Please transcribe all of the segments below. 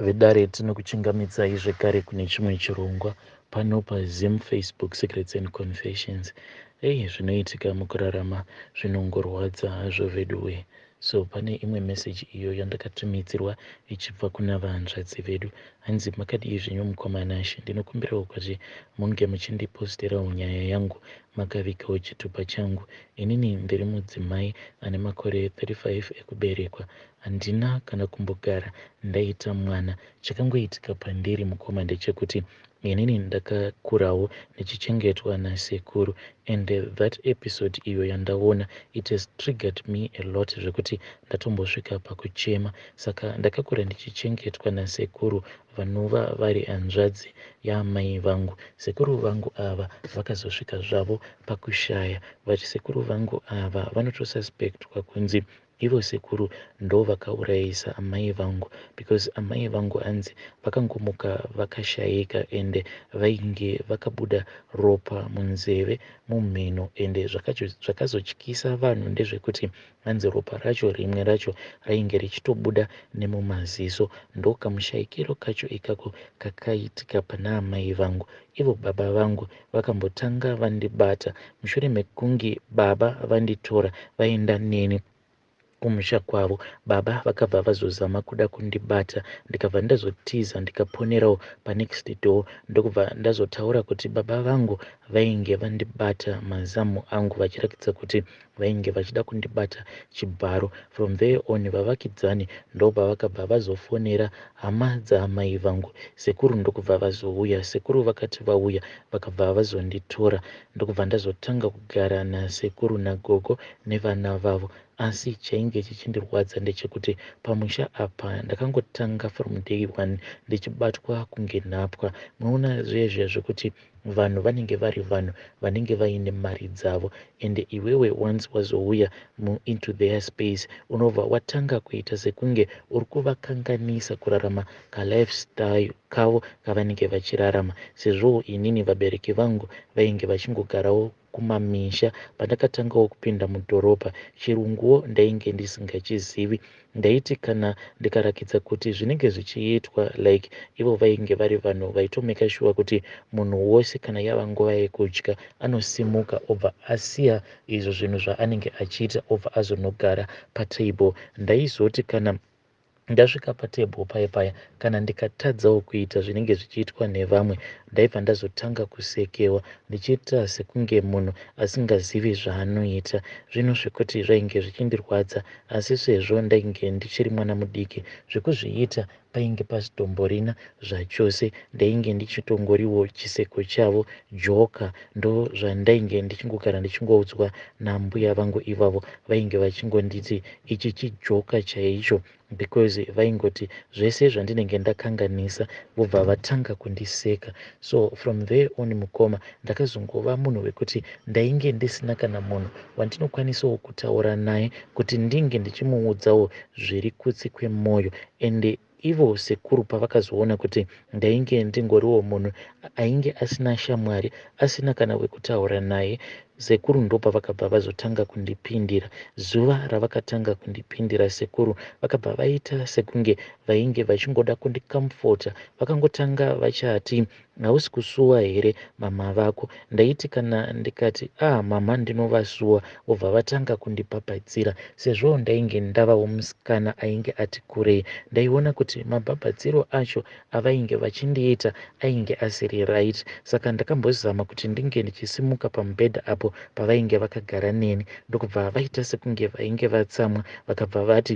Vedare tinokuchingamidzai zvekare kune chimwe chirongwa pano paZim Facebook Secrets and Confessions. Ei zvinoitika mukurarama zvinongorwadza hazvo veduwe. So pane imwe message iyo yandakatumidzirwa ichibva kuna vahanzvadzi vedu. Hanzi makadii zvenyu mukoma Nashe, ndinokumbirawo kuti munge muchindiposterawo nyaya yangu makavigawo chitupa changu. Inini ndiri mudzimai ane makore 35 ekuberekwa. Handina kana kumbogara ndaita mwana. Chakangoitika pandiri mukoma ndechekuti inini ndakakurawo ndichichengetwa nasekuru and that episode iyo yandaona it has triggered me a lot zvekuti ndatombosvika pakuchema. Saka ndakakura ndichichengetwa nasekuru vanova vari hanzvadzi yaamai vangu. Sekuru vangu ava vakazosvika zvavo pakushaya but sekuru vangu ava vanotosuspectwa kunzi Ivo sekuru ndovakaurayisa amai vangu because amai vangu hanzi vakangomuka vakashaika ende vainge vakabuda ropa munzeve mumhino ende zvakazotyisa vanhu ndezvekuti hanzi ropa racho rimwe racho rainge richitobuda nemumaziso ndokamushaikiro kacho ikako kakaitika pana amai vangu. Ivo baba vangu vakambotanga vandibata mushure mekunge baba vanditora vaenda neni kumusha kwavo. Baba vakabva vazozama kuda kundibata ndikabva ndazotiza ndikaponerawo panext door ndokubva ndazotaura kuti baba vangu vainge vandibata mazamu angu vachirakidza kuti vainge vachida kundibata chibharo. From there on vavakidzani ndopavakabva vazofonera hama dzaamai vangu sekuru ndokubva vazouya. Sekuru vakati vauya vakabva vazonditora ndokubva ndazotanga kugara nasekuru nagogo nevana vavo. Asi chainge chichindirwadza ndechekuti pamusha apa ndakangotanga from day one ndichibatwa kunge nhapwa. Munoona zviye zviya zvekuti vanhu vanenge vari vanhu vanenge vaine mari dzavo ende iwewe once wazouya into their space unobva watanga kuita sekunge uri kuvakanganisa kurarama kalifestyle kavo kavanenge vachirarama sezvowo inini vabereki vangu vainge vachingogarawo kumamisha pandakatangawo kupinda mudhorobha chirunguwo ndainge ndisingachizivi ndaiti kana ndikarakidza kuti zvinenge zvichiitwa like ivo vainge vari vanhu vaitomeka shuwa kuti munhu wose kana yava nguva yekudya anosimuka obva asiya izvo zvinhu zvaanenge achiita obva azonogara patable ndaizoti kana Ndasvika patable paye paya kana ndikatadzawo kuita zvinenge zvichiitwa nevamwe ndaibva ndazotanga kusekewa ndichiita sekunge munhu asingazivi zvaanoita. Zvinhu zvekuti zvainge zvichindirwadza asi sezvo ndainge ndichiri mwana mudiki zvekuzviita painge pasitomborina zvachose ndainge ndichitongoriwo chiseko chavo joker ndozvandainge ndichingogara ndichingoudzwa nambuya vangu ivavo vainge vachingonditi ichi chijoka chaicho because vaingoti zvese zvandinenge ndakanganisa vobva vatanga kundiseka so from there on mukoma ndakazongova munhu wekuti ndainge ndisina kana munhu wandinokwanisawo kutaura naye kuti ndinge ndichimuudzawo zviri kutsi kwemoyo ende ivo sekuru pavakazoona kuti ndainge ndingoriwo munhu ainge asina shamwari asina kana wekutaura naye Sekuru ndopavakabva vazotanga kundipindira. Zuva ravakatanga kundipindira sekuru vakabva vaita sekunge vainge vachingoda kundicomforta. Vakangotanga vachati hausi kusuwa here mama vako. Ndaiti kana ndikati ah mama ndinovasuwa vobva vatanga kundibhabhadzira. Sezvo ndainge ndavawo musikana ainge ati kurei ndaiona kuti mabhabhadziro acho avainge vachindiita ainge asiri right saka ndakambozama kuti ndinge ndichisimuka pamubhedha apo pavainge vakagara neni ndokubva vaita sekunge vainge vatsamwa vakabva vati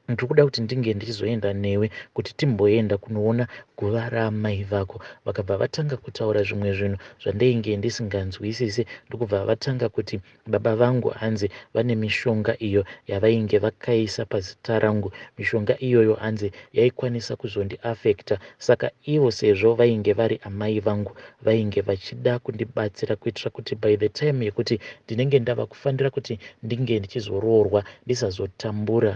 ndiri kuda kuti ndinge ndichizoenda newe kuti timboenda kunoona guva raamai vako vakabva vatanga kutaura zvimwe zvinhu zvandainge ndisinganzwisisi ndokubva vatanga kuti Baba vangu hanzi vane mishonga iyo yavainge vakaisa pazita rangu. Mishonga iyoyo hanzi yaikwanisa kuzondi affecta saka ivo sezvo vainge vari amai vangu vainge vachida kundibatsira kuitira kuti by the time yekuti ndinenge ndava kufanira kuti ndinge ndichizoroorwa ndisazotambura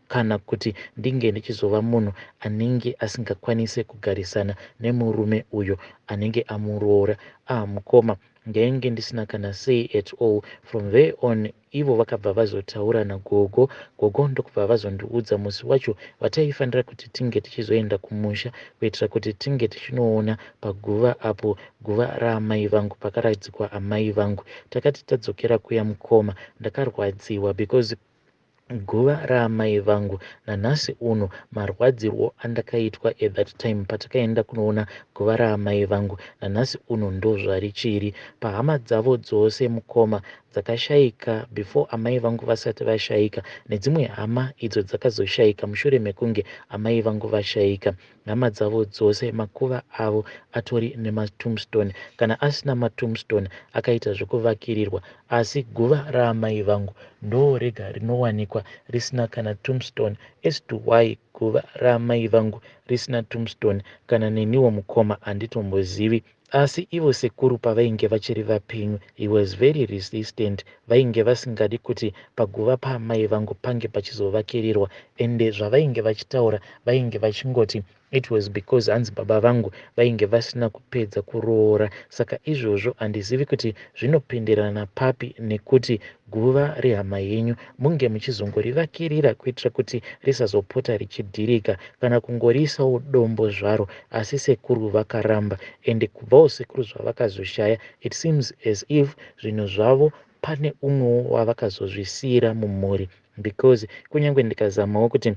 kana kuti ndinge ndichizova munhu anenge asingakwanise kugarisana nemurume uyo anenge amuroora. Ah mukoma. Ndainge ndisina kana say at all. From there on ivo vakabva vazotaura nagogo, gogo ndokubva vazondiudza musi wacho wataifanira kuti tinge tichizoenda kumusha kuitira kuti tinge tichinoona paguva apo guva raamai vangu pakaradzikwa amai vangu. Takati tadzokera kuya mukoma ndakarwadziwa because guva raamai vangu nanhasi uno marwadzirwo andakaitwa at that time patakaenda kunoona guva raamai vangu nanhasi uno ndozvarichiri. Pahama dzavo dzose mukoma dzakashaika before amai vangu vasati vashaika nedzimwe hama idzo dzakazoshaika mushure mekunge amai vangu vashaika hama dzavo dzose makuva avo atori nematombstone kana asina matombstone akaita zvekuvakirirwa asi guva raamai vangu ndorega rinowanikwa risina kana tombstone. As to why guva raamai vangu risina tombstone kana neniwo mukoma handitombozivi. Asi ivo sekuru pavainge vachiri vapenyu he was very resistant vainge vasingadi kuti paguva paamai vangu pange pachizovakirirwa ende zvavainge vachitaura vainge vachingoti it was because hanzi baba vangu vainge vasina kupedza kuroora saka izvozvo handizivi kuti zvinopindirana papi nekuti guva rehama yenyu munge muchizongorivakirira kuitira kuti risazopota richidhirika kana kungoriisawo dombo zvaro. Asi sekuru vakaramba ende kubvawo sekuru zvavakazoshaya it seems as if zvinhu zvavo pane umwewo wavakazozvisiyira mumhuri because kunyange ndikazamawo kuti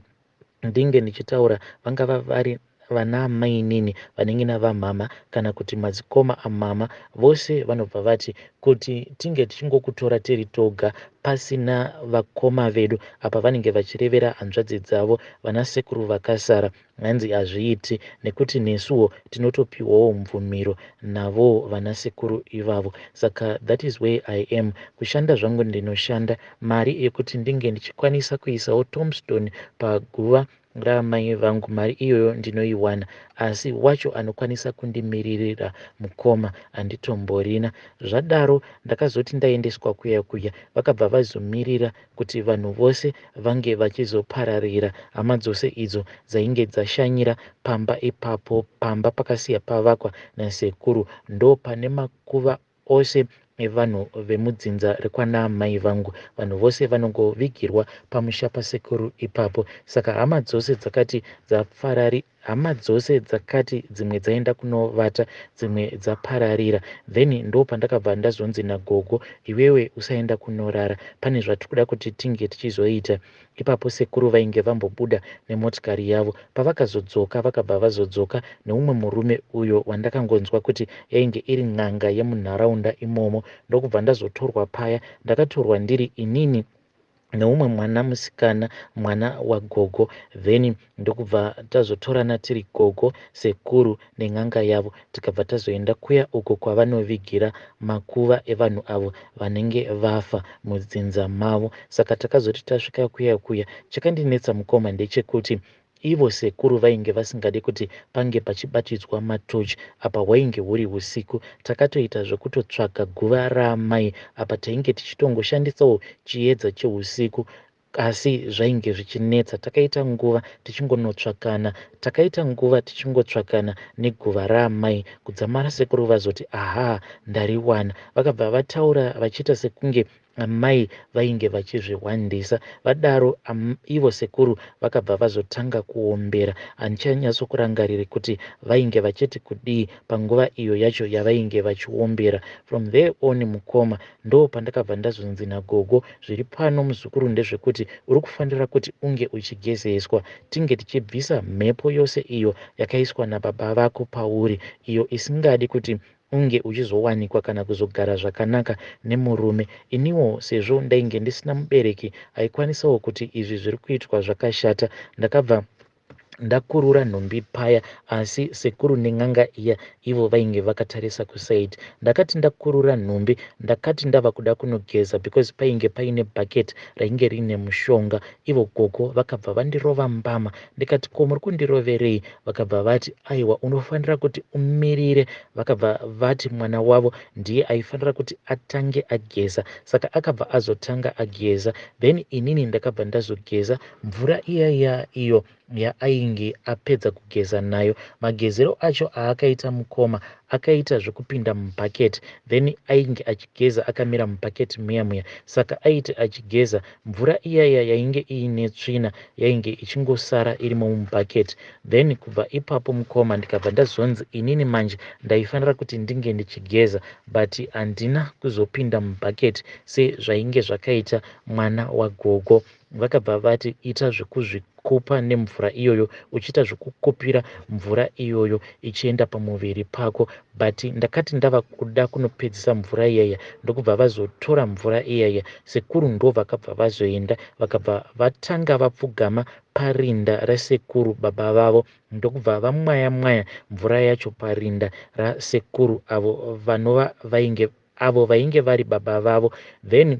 ndinge ndichitaura vangava vari vana amainini vanenge navamama kana kuti madzikoma amama vose vanobva vati kuti tinge tichingokutora tiri toga pasina vakoma vedu apa vanenge vachirevera hanzvadzi dzavo vanasekuru vakasara hanzi hazviiti nekuti nesuwo tinotopiwawo mvumiro navowo vanasekuru ivavo. Saka that is where I am. Kushanda zvangu ndinoshanda mari yekuti ndinge ndichikwanisa kuisawo tombstone paguva raamai vangu mari iyoyo ndinoiwana asi wacho anokwanisa kundimiririra mukoma handitomborina. Zvadaro ndakazoti ndaendeswa kuya kuya vakabva vazomirira kuti vanhu vose vange vachizopararira hama dzose idzo dzainge dzashanyira pamba ipapo pamba pakasiya pavakwa nasekuru ndopane makuva ose evanhu vemudzinza rekwanaamai vangu. Vanhu vose vanongovigirwa pamusha pasekuru ipapo. Saka hama dzose dzakati dzafarari hama dzose dzakati dzimwe dzaenda kunovata dzimwe dzapararira then ndopandakabva ndazonzi nagogo iwewe usaenda kunorara pane zvatiri kuda kuti tinge tichizoita. Ipapo sekuru vainge vambobuda nemotikari yavo. Pavakazodzoka vakabva vazodzoka neumwe murume uyo wandakangonzwa kuti yainge iri n'anga yemunharaunda imomo ndokubva ndazotorwa paya. Ndakatorwa ndiri inini neumwe mwana musikana mwana wagogo then ndokubva tazotorana tiri gogo sekuru nen'anga yavo tikabva tazoenda kuya uko kwavanovigira makuva evanhu avo vanenge vafa mudzinza mavo. Saka takazoti tasvika kuya kuya chakandinetsa mukoma ndechekuti ivo sekuru vainge vasingadi kuti pange pachibatidzwa matochi apa hwainge huri usiku. Takatoita zvekutotsvaga guva raamai apa tainge tichitongoshandisawo chiedza cheusiku asi zvainge zvichinetsa. Takaita nguva tichingonotsvakana takaita nguva tichingotsvakana neguva raamai kudzamara sekuru vazoti aha ndariwana. Vakabva vataura vachiita sekunge amai vainge vachizvihwandisa. Vadaro ivo sekuru vakabva vazotanga kuombera. Handichanyatsokurangariri kuti vainge vachiti kudii panguva iyo yacho yavainge vachiombera. From there on mukoma ndo pandakabva ndazonzi nagogo zviri pano muzukuru ndezvekuti uri kufanira kuti unge uchigezeswa tinge tichibvisa mhepo yose iyo yakaiswa nababa vako pauri iyo isingadi kuti unge uchizowanikwa kana kuzogara zvakanaka nemurume. Iniwo sezvo ndainge ndisina mubereki aikwanisawo kuti izvi zviri kuitwa zvakashata ndakabva ndakurura nhumbi paya asi sekuru nen'anga iya ivo vainge vakatarisa kusaidi. Ndakati ndakurura nhumbi ndakati ndava kuda kunogeza because painge paine bhaketi rainge riine mushonga. Ivo gogo vakabva vandirova mbama ndikati ko muri kundiroverei? Vakabva vati aiwa unofanira kuti umirire. Vakabva vati mwana wavo ndiye aifanira kuti atange ageza. Saka akabva azotanga ageza then inini ndakabva ndazogeza mvura iya iya iyo yaainge apedza kugeza nayo. Magezero acho aakaita mukoma Akaita zvekupinda mubucket then ainge achigeza akamira mubucket muya muya. Saka aiti achigeza mvura iya iya yainge iine tsvina yainge ichingosara irimo mubucket. Then kubva ipapo mukoma ndikabva ndazonzi inini manje ndaifanira kuti ndinge ndichigeza but handina kuzopinda mubucket sezvainge zvakaita mwana wagogo. Vakabva vati ita zvekuzvikupa nemvura iyoyo uchiita zvekukupira mvura iyoyo ichienda pamuviri pako. But ndakati ndava kuda kunopedzisa mvura iyaiya ndokubva vazotora mvura iyaiya. Sekuru ndovakabva vazoenda vakabva vatanga vapfugama parinda rasekuru baba vavo ndokubva vamwaya mwaya mvura yacho parinda rasekuru avo vanova vainge avo vainge vari baba vavo. Then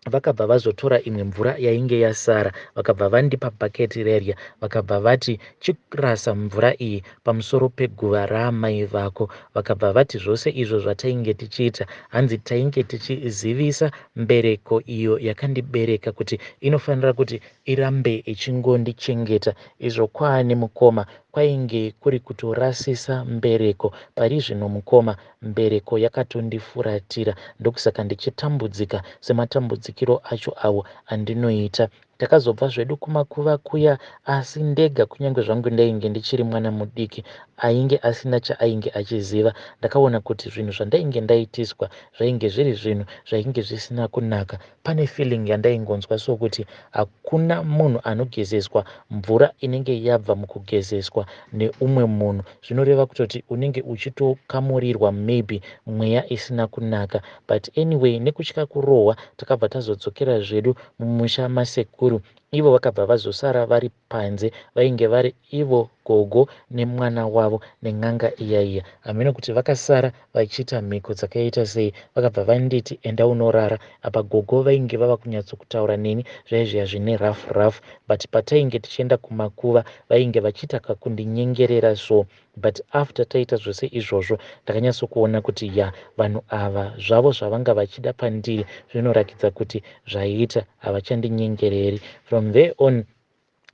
vakabva vazotora imwe mvura yainge yasara vakabva vandipa bhaketi rerya vakabva vati chirasa mvura iyi pamusoro peguva raamai vako. Vakabva vati zvose izvo zvatainge tichiita hanzi tainge tichizivisa mbereko iyo yakandibereka kuti inofanira kuti irambe ichingondichengeta. Izvo kwaani mukoma kwainge kuri kutorasisa mbereko. Pari zvino mukoma mbereko yakatondifuratira ndokusaka ndichitambudzika sematambudzikiro acho awo andinoita. Takazobva zvedu kumakuva kuya asi ndega kunyange zvangu ndainge ndichiri mwana mudiki ainge asina chaainge achiziva. Ndakaona kuti zvinhu zvandainge ndaitiswa zvainge zviri zvinhu zvainge zvisina kunaka. Pane feeling yandaingonzwa sokuti hakuna munhu anogezeswa mvura inenge yabva mukugezeswa neumwe munhu. Zvinoreva kutoti unenge uchitokamurirwa maybe mweya isina kunaka. But anyway nekutya kurohwa takabva tazodzokera zvedu mumusha masekuru. Ivo vakabva vazosara vari panze vainge vari ivo gogo nemwana wavo nen'anga iya iya. Hameno kuti vakasara vachiita mhiko dzakaita sei. Vakabva vanditi enda unorara. Apa gogo vainge vava kunyatsokutaura neni zvaive zviya zvine rough rough but patainge tichienda kumakuva vainge vachiita kakundinyengerera so. But after taita zvose izvozvo ndakanyatsokuona kuti ya vanhu ava zvavo zvavanga vachida pandiri zvinorakidza kuti zvaita havachandinyengereri. From there on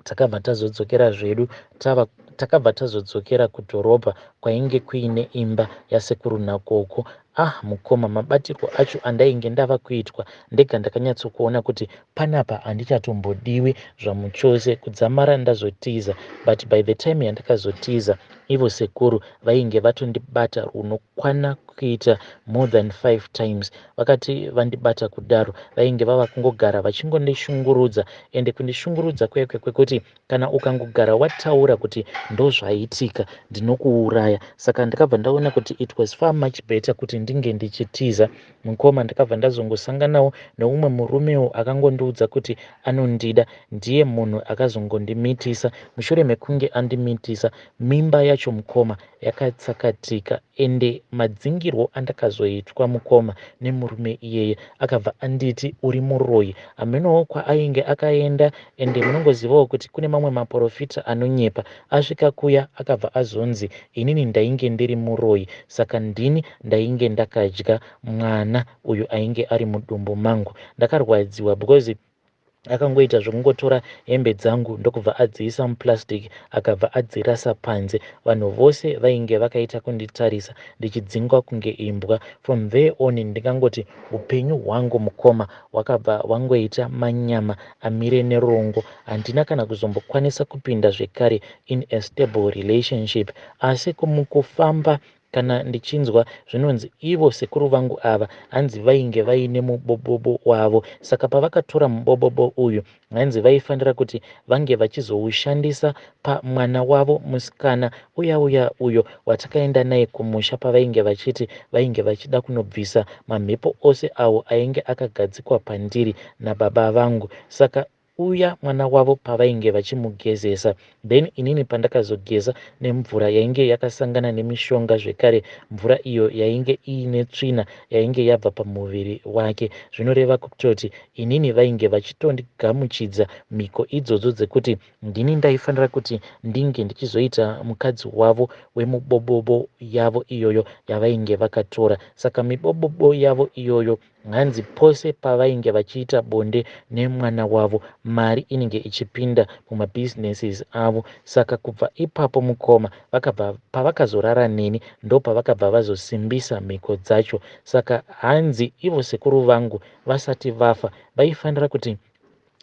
takabva tazodzokera zvedu tava takabva tazodzokera kudhorobha kwainge kuine imba yasekuru nagogo. Ah mukoma mabatirwo acho andainge ndava kuitwa ndega ndakanyatsokuona kuti panapa handichatombodiwi zvamuchose kudzamara ndazotiza. But by the time yandakazotiza ivo sekuru vainge vatondibata runokwana kuita more than 5 times. Vakati vandibata kudaro vainge vava kungogara vachingondishungurudza ende kundishungurudza kuya kuya kwekuti kana ukangogara wataura kuti ndozvaitika ndinokuuraya. Saka ndakabva ndaona kuti it was far much better kuti ndinge ndichitiza. Mukoma ndakabva ndazongosanganawo neumwe murumewo akangondiudza kuti anondida. Ndiye munhu akazongondimitisa. Mushure mekunge andimitisa mimba yacho mukoma yakatsakatika ende madzingirwo andakazoitwa mukoma nemurume iyeye akabva anditi uri muroyi. Hamenowo kwaainge akaenda ende munongozivawo kuti kune mamwe maporofita anonyepa. Asvika kuya akabva azonzi inini ndainge ndiri muroyi saka ndini ndainge ndakadya mwana uyu ainge ari mudumbu mangu. Ndakarwadziwa because akangoita zvekungotora hembe dzangu ndokubva adziisa muplastic akabva adzirasa panze. Vanhu vose vainge vakaita kunditarisa ndichidzingwa kunge imbwa. From there on ndingangoti upenyu hwangu mukoma hwakabva hwangoita manyama amire nerongo. Handina kana kuzombokwanisa kupinda zvekare in a stable relationship. Asi mukufamba kana ndichinzwa zvinonzi ivo sekuru vangu ava hanzi vainge vaine mubobobo wavo. Saka pavakatora mubobobo uyu hanzi vaifanira kuti vange vachizoushandisa pamwana wavo musikana uya uya uyo watakaenda naye kumusha pavainge vachiti vainge vachida kunobvisa mamhepo ose awo ainge akagadzikwa pandiri nababa vangu. Saka uya mwana wavo pavainge vachimugezesa then inini pandakazogeza nemvura yainge yakasangana nemishonga zvekare mvura iyo yainge iine tsvina yainge yabva pamuviri wake. Zvinoreva kutoti inini vainge vachitondigamuchidza mhiko idzodzo dzekuti ndini ndaifanira kuti ndinge ndichizoita mukadzi wavo wemubobobo yavo iyoyo yavainge vakatora. Saka mibobobo yavo iyoyo Hanzi pose pavainge vachiita bonde nemwana wavo mari inenge ichipinda mumabusinesses avo. Saka kubva ipapo mukoma vakabva pavakazorara neni ndopavakabva vazosimbisa mhiko dzacho. Saka hanzi ivo sekuru vangu vasati vafa vaifanira kuti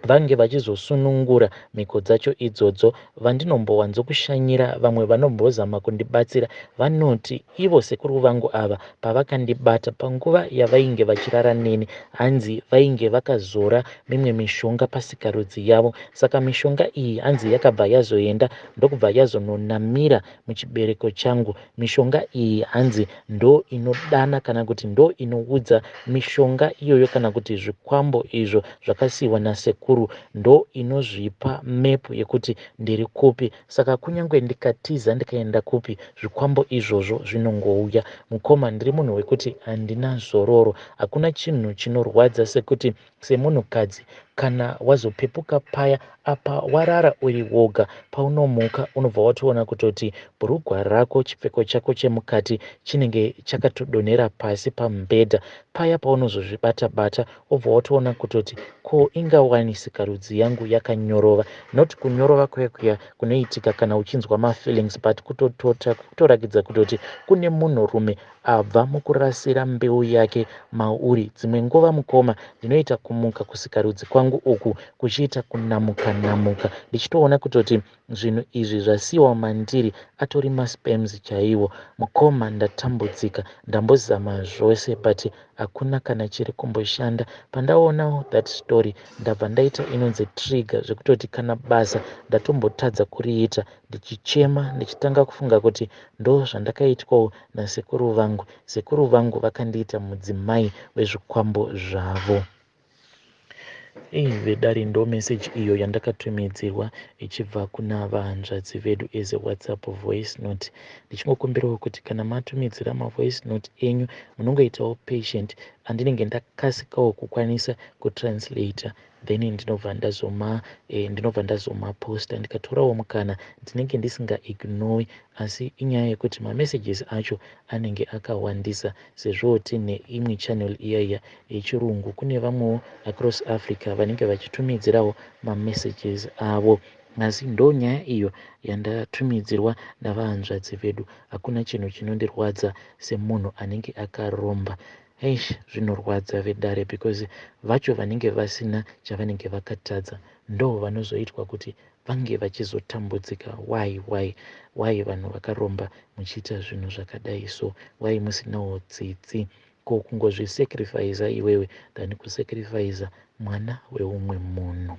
vange vachizosunungura mhiko dzacho idzodzo. Vandinombowanzokushanyira vamwe vanombozama kundibatsira vanoti ivo sekuru vangu ava pavakandibata panguva yavainge vachirara neni hanzi vainge vakazora mimwe mishonga pasikarudzi yavo. Saka mishonga iyi hanzi yakabva yazoenda ndokubva yazononamira muchibereko changu. Mishonga iyi hanzi ndo inodana kana kuti ndo inoudza mishonga iyoyo kana kuti zvikwambo izvo zvakasiiwa nasekuru ndo inozvipa map yekuti ndiri kupi. Saka kunyange ndikatiza ndikaenda kupi zvikwambo izvozvo zvinongouya. Mukoma ndiri munhu wekuti handina zororo. Hakuna chinhu chinorwadza sekuti semunhukadzi kana wazopepuka paya apa warara uri woga paunomuka unobva watoona kutoti bhurugwa rako chipfeko chako chemukati chinenge chakatodonhera pasi pamubhedha. Paya paunozozvibata bata wobva watoona kutoti ko ingawani sikarudzi yangu yakanyorova. Not kunyorova kuya kuya kunoitika kana uchinzwa mafeelings but kutotota kutorakidza kutoti kune munhurume abva mukurasira mbeu yake mauri. Dzimwe nguva mukoma ndinoita kumuka kusikarudzi kwangu uku kuchiita kunamuka namuka ndichitoona kutoti zvinhu izvi zvasiyiwa mandiri atori masperms chaiwo. Mukoma ndatambudzika ndambozama zvose but hakuna kana chiri kumboshanda. Pandaonawo that story ndabva ndaita inonzi trigger zvekutoti kana basa ndatombotadza kuriita ndichichema ndichitanga kufunga kuti ndo zvandakaitwawo nasekuru vangu. Sekuru vangu vakandiita mudzimai wezvikwambo zvavo. Ei vedare ndo message iyo yandakatumidzirwa ichibva kuna vahanzvadzi vedu as a WhatsApp voice note. Ndichingokumbirawo kuti kana matumidzira mavoice note enyu munongoitawo patient andinenge ndakasikawo kukwanisa kutranslata then ndinobva ndazoma ndinobva ndazomaposta ndikatorawo mukana ndinenge ndisingaignoi asi inyaya yekuti mamessages acho anenge akawandisa sezvowo tine imwe channel iya iya yechirungu kune vamwewo across Africa vanenge vachitumidzirawo mamessages avo. Asi ndo nyaya iyo yandatumidzirwa navahanzvadzi vedu. Hakuna chinhu chinondirwadza semunhu anenge akaromba. Eish zvinorwadza vedare because vacho vanenge vasina chavanenge vakatadza ndo vanozoitwa kuti vange vachizotambudzika. Why why why vanhu vakaromba muchiita zvinhu zvakadai so why musinawo tsitsi ko kungozvisacrifica iwewe than kusacrifica mwana weumwe munhu.